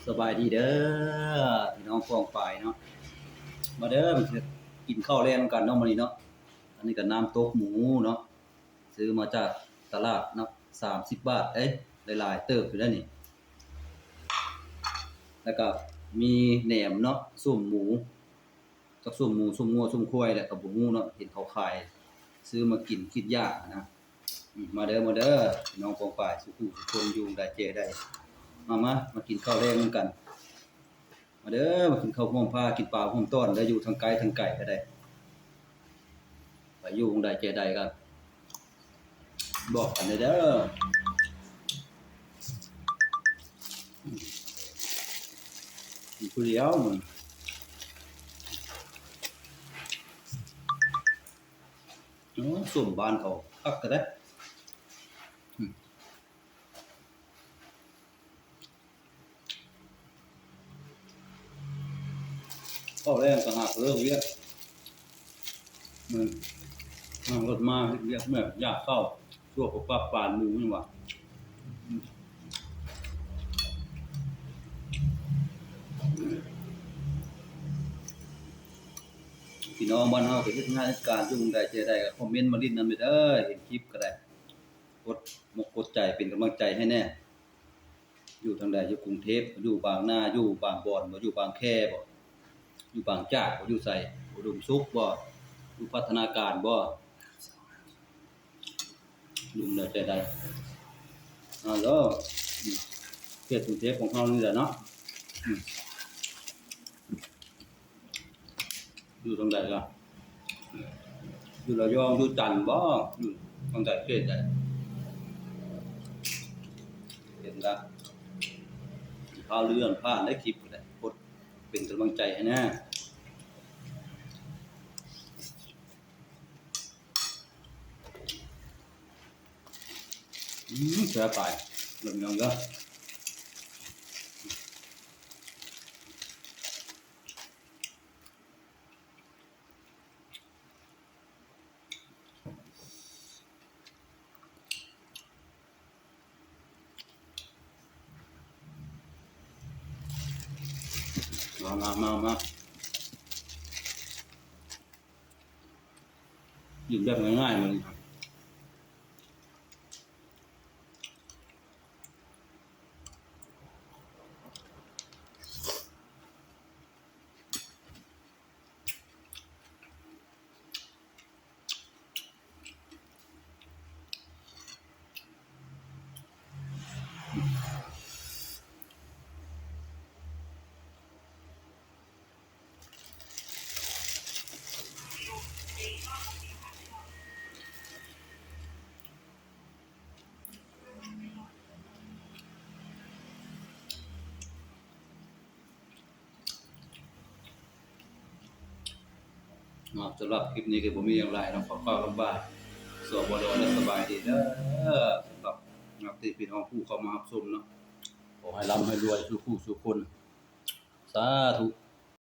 ສະບາຍດີເດີພີ່ນ້ອງປ້ອງປາຍເນາະ ມາເດີ ມາກິນເຂົ້າແລງນຳກັນເນາະມື້ນີ້ເນາະ. ອັນນີ້ກໍນ້ຳຕົກໝູເນາະ ຊື້ມາຈາກຕະຫຼາດເນາະ ສາມສິບບາດເດ້ ໄດ້ຫຼາຍເຕີບຢູ່ເດ້ນີ້. ແລ້ວກໍມີແໜມເນາະ ສົ້ມໝູ ຈັກສົ້ມໝູ ສົ້ມງົວ ສົ້ມຄວາຍແຫຼະ ກໍບໍ່ຮູ້ເນາະ ເຫັນເຂົາຂາຍ ຊື້ມາກິນຄິດຢາກນະ. ອືມ ມາເດີ ມາເດີ ພີ່ນ້ອງປ້ອງປາຍ ສູ່ຜູ້ສູ່ຄົນ ຢູ່ໃດແຈໃດ ມາ ມາ ມາກິນເຂົ້າແລງນຳກັນ ມາເດີ ມາກິນເຂົ້າຮ່ວມພາ ກິນປາຮ່ວມຕ້ອນເດີ ຢູ່ທາງໄກທາງໄກກໍໄດ້ ໄປຢູ່ໃດແຈໃດກໍບອກກັນເດີ ອືມ ກິນຜູ້ດຽວ ໂອ້ ສົ້ມບ້ານເຂົາຄັກແທ້ ອືມ ເຂົ້າແລງກໍຫາກເລີກວຽກ ອືມ ນັ່ງລົດມາເຮັດວຽກແມ່ນຢາກເຂົ້າ ຊົ່ວປະປັບປານໝູຫຍັງຫວາ. ພີ່ນ້ອງບ້ານເຮົາກໍເຮັດງານເຮັດການຢູ່ໃດແຈໃດກໍຄອມເມັນມາຫຼິ້ນນຳເດີ ເຫັນຄລິບກໍໄດ້ ກົດມົກກົດໃຈເປັນກຳລັງໃຈໃຫ້ແດ່. ຢູ່ທາງໃດ ຢູ່ກຸງເທບ ຢູ່ບາງນາ ຢູ່ບາງບອນບໍ ຢູ່ບາງແຄບໍ ຢູ່ບາງຈາກບໍ ຢູ່ໃສ ອຸດົມສຸກບໍ ຢູ່ພັດທະນາການບໍ ຢູ່ໃດແຈໃດ ອາໂລ ເຂດກຸງເທບຂອງເຮົານີ້ແຫຼະເນາະ ອືມ. ຢູ່ທາງໃດລະ ຢູ່ລະຍອງ ຢູ່ຈັນບໍ ຢູ່ທາງໃດ ເຂດໃດ ເຫັນລະ ພາເລື່ອນຜ່ານໄດ້ຄລິບກໍໄດ້ ກົດເປັນກຳລັງໃຈໃຫ້ແດ່. ອືມ ແຊບຫຼາຍ ເບິ່ງເດີ. ມາ ມາ ມາ ມາ ກິນແບບງ່າຍໆ ມື້ນີ້. ເນາະ ສຳລັບຄລິບນີ້ກໍບໍ່ມີຫຍັງຫຼາຍເນາະ ຂໍກ່າວຄຳວ່າ ສວ ບໍ່ ດ ແລະ ສະບາຍດີເດີ ສຳລັບນັກທີ່ພີ່ນ້ອງຜູ້ເຂົ້າມາຮັບຊົມເນາະ ຂໍໃຫ້ລ່ຳໃຫ້ລວຍສູ່ຜູ້ສູ່ຄົນ ສາທຸ.